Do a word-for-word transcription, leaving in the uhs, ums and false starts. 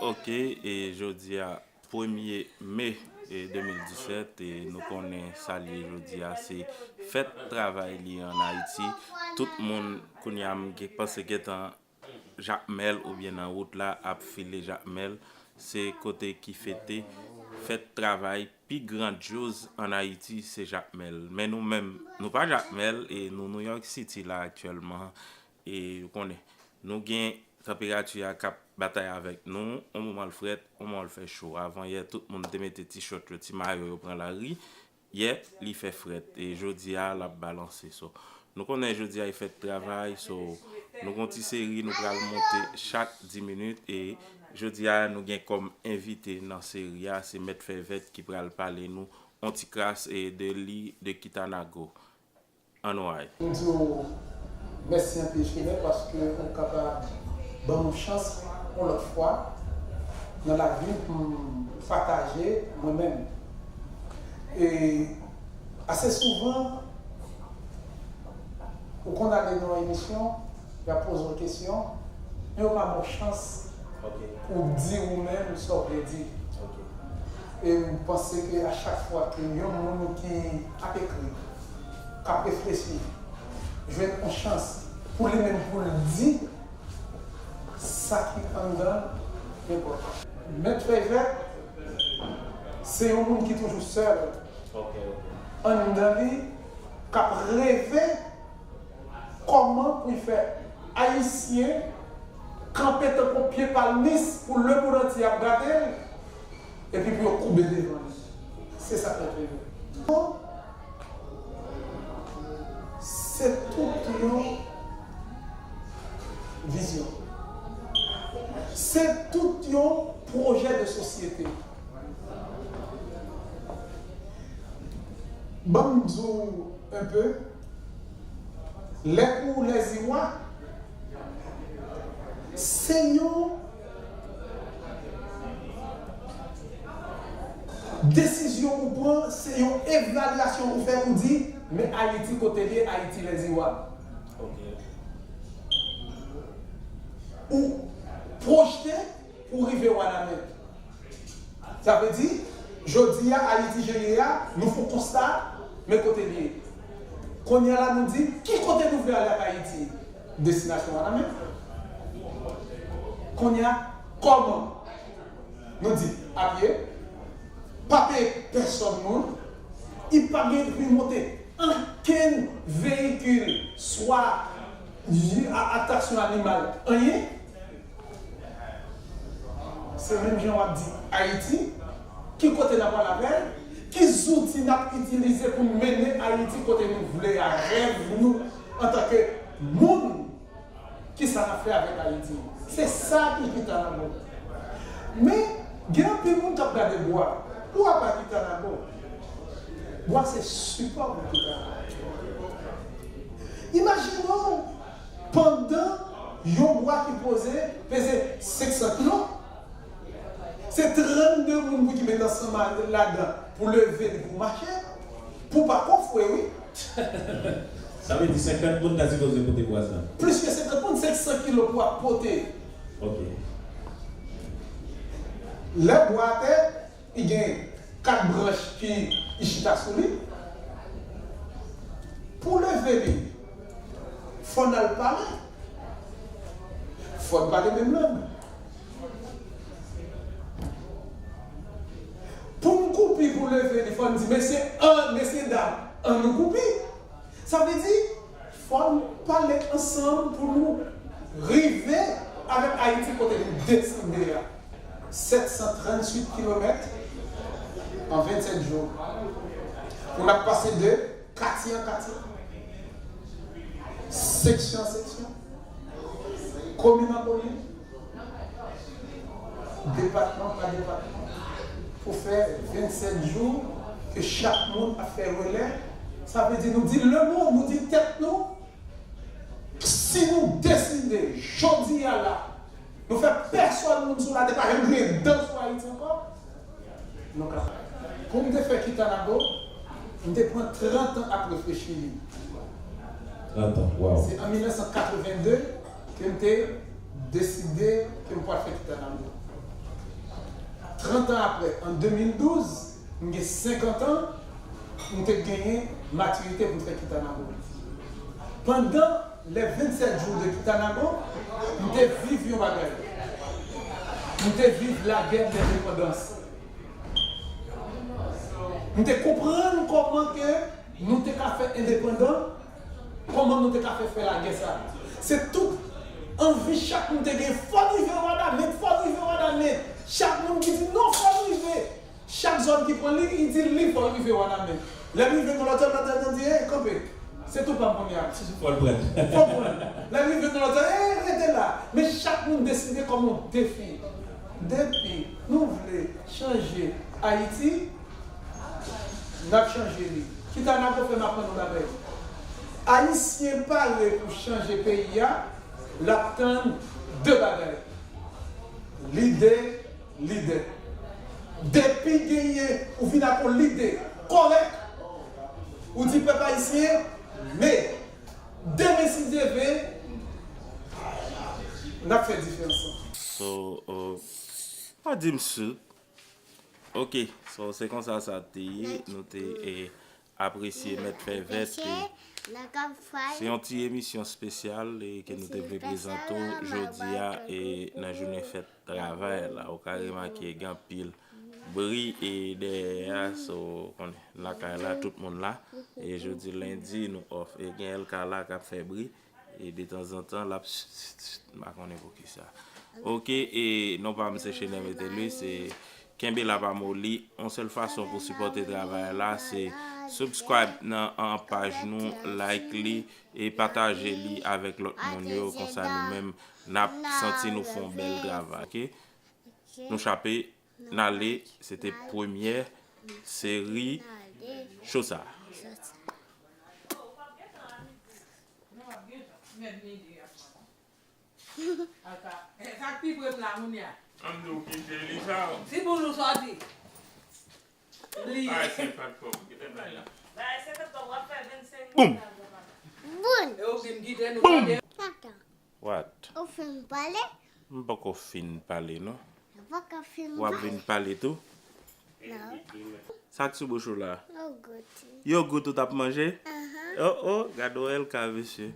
Ok, e jodi a, premye me, e de mil disèt, e nou konnen sa l ye jodi a, se fèt travay li an Ayiti. Tout moun kounye a m gen, panse gentan Jakmèl oubyen nan wout la ap file Jakmèl. Se kote ki fete fèt travay pi grandyoz an Ayiti, se Jakmèl. Men nou menm, nou pa Jakmèl, e nou New York City la aktyèlman. E ou konnen, nou gen tanperati a k ap batay avèk nou. On moman l frèt, on moman l fè cho. Avan yè, tout moun te mete tichòt yo, ti mayo yo pran lari. Yè, li fè frèt. E jodi a, l ap balanse. So, nou konnen jodi a, e fèt travay. So, nou gon ti seri, nou pral monte chak dis minit. E jodi a, nou gen kòm envite nan seri a, se Mèt Fèvèt ki pral pale nou on ti kras, e de li, de Kitanago. Ann wè. M di w mèsi anpil, Chimè, paske ou kapab ban m yon chans yon lòt fwa nan lavi m pou m pataje mwen menm. E ase souvan, ou konn ale nan yon emisyon, y ap poze w kesyon, men yo pa ba w chans Ok. pou w di ou menm sa w vle di. Ok. E m panse ke a chak fwa ke yon moun ki ap ekri, k ap reflechi, jwenn yon chans pou li menm pou l di sa ki anndan l, enpòtan. Mèt Fèvèt, se yon moun ki toujou sèl. Ok, ok. Anndan li, k ap reve kòman pou l fè Ayisyen kanpe tankou pye palmis pou lemonn antye ap gade l, epi pou yo koube devan li. Se sa k ap rive. Se tout yon vizyon. Se tout yon pwojè de sosyete. Ban m di w un peu, lè pou lèziwa, se yon desizyon ou pran, se yon evalyasyon ou fè, ou di, men Ayiti kote l ye, Ayiti lèziwa. Ok. Ou pwojte pou rive Wanament. Sa vle di, jodi a, Ayiti jan l ye a, nou fè yon konsta, men kote l ye. Kounye a la, nou di, ki kote nou vle ale ak Ayiti? Destinasyon Wanament. Kounye a, kòman? Nou di, a pye, pa peye pèsòn moun, li pa gen pou li monte ankenn veyikil, swa a, atraksyon animal, anyen. Se menm jan w ap di Ayiti, ki kote n ap al avè l, ki zouti n ap itilize pou n mennen Ayiti kote nou vle a, rèv nou antanke moun, kisa n ap fè avèk Ayiti. Se sa ki Kitanago. Men, gen anpil moun k ap gade bwa. Bwa pa Kitanago. Bwa se sipò pou Kitanago. Imajine w, pandan yon bwa ki poze peze senk san kilo, se trannde moun pou ki met ansanm ladan pou leve li pou mache, pou pa kofre, wi. Sa vle di senkant moun ta sipoze pote bwa sa? Plis ke senkant moun, senk san kilo pou ap pote. Ok. Lè bwa atè, li gen kat branch ki li chita sou li. Pou leve li, fò n al pale. Fò n pale menm lang. Pou n koupi pou leve li, fò n di, mesye, an, mesye dam, an nou koupi. Sa vle di, fò n pale ansanm pou nou rive avèk Ayiti kote li deside a. Sèt san tranntuit kilomèt an vennsèt jou. Pou n ap pase de katye an katye, seksyon an seksyon, komin an komin, depatman pa depatman, pou fè vennsèt jou ke chak moun ap fè relè. Sa vle di nou di lemonn, nou di tèt nou, si nou deside jodi a la, nou fè pèsòn moun sou latè pa janm griyen dan sou Ayiti ankò, nou kapab. Pou m te fè Kitanago, m te pran trant an ap reflechi li. Trant an, waw. Se an mil nèf san katreven de ke m te deside ke m pral fè Kitanago. Trant an apre, an de mil douz, m gen senkant an, m te genyen matirite pou m fè Kitanago. Pandan lè vennsèt jou de Kitanago, m te viv yon bagay. M te viv lagè lendepandans. M te konprann kòman ke nou te ka fè endepandan, kòman nou te ka fè fè lagè sa. Se tout anvi chak moun te gen, fò n rive Wadamèt, fò n rive Wadamèt. Chak moun ki di non, fò n rive. Chak zòn ki pran li, li di li fò l rive Wanament. Lè m rive nan lòt zòn, lòt zòn di, "Ey, kanpe. Se tou pa m kounye a." Fò l pran. Fò l pran. Lè m rive nan lòt zòn, "Ey, rete la." Men chak moun deside kòm yon defi. Depi nou vle chanje Ayiti, n ap chanje li. Kit a n ap fè m aprann yon bagay. Ayisyen pare pou chanje peyi a, l ap tann de bagay. Lide, lide. Depi genyen, ou vin ak yon lide kòrèk, ou di pèp ayisyen, men demen si Dye vle, n ap fè diferans lan. So, uh, pa di m sou. Ok, so se konsa sa te ye, nou te eh, apresye mèt fè vèt. Se yon ti emisyon espesyal eh, ke nou te vle prezante w jodi a eh, nan jounen fèt travay la. Ou ka remake gen anpil bri eh, dèyè a, so konnen lakay la, tout moun la. E jodi lendi, nou off. E gen Elka la k ap fè bri. E detanzantan, l ap m pa konnen poukisa. Ok, e non pa m se Chenè Metelus, e kenbe la pa moli. Yon sèl fason pou sipòte travay la, se subscribe nan an paj nou, like li, e pataje li avèk lòt moun yo. Konsa nou menm, n ap santi nou fè yon bèl travay. Ok? Nou chape, n ale, se te premyè seri cho sa. Sa k pi pre m la kounye a. An nou kite li sa. Si pou nou sòti. Bliye. Ay, se pa t fò. Kite bay la. Bay, se pa t fò, w ap fè vennsenk minit la, papa. Boum! E ou di m kite nou tande. Tata, What? Ou fin pale? M poko fin pale, non. Ou poko fin W ap pale? Vin pale tou? Non. Sa k sou bouch ou la? Yogout. Yogout ou t ap manje? Ahan. Oh, oh, gade Elka, mesye.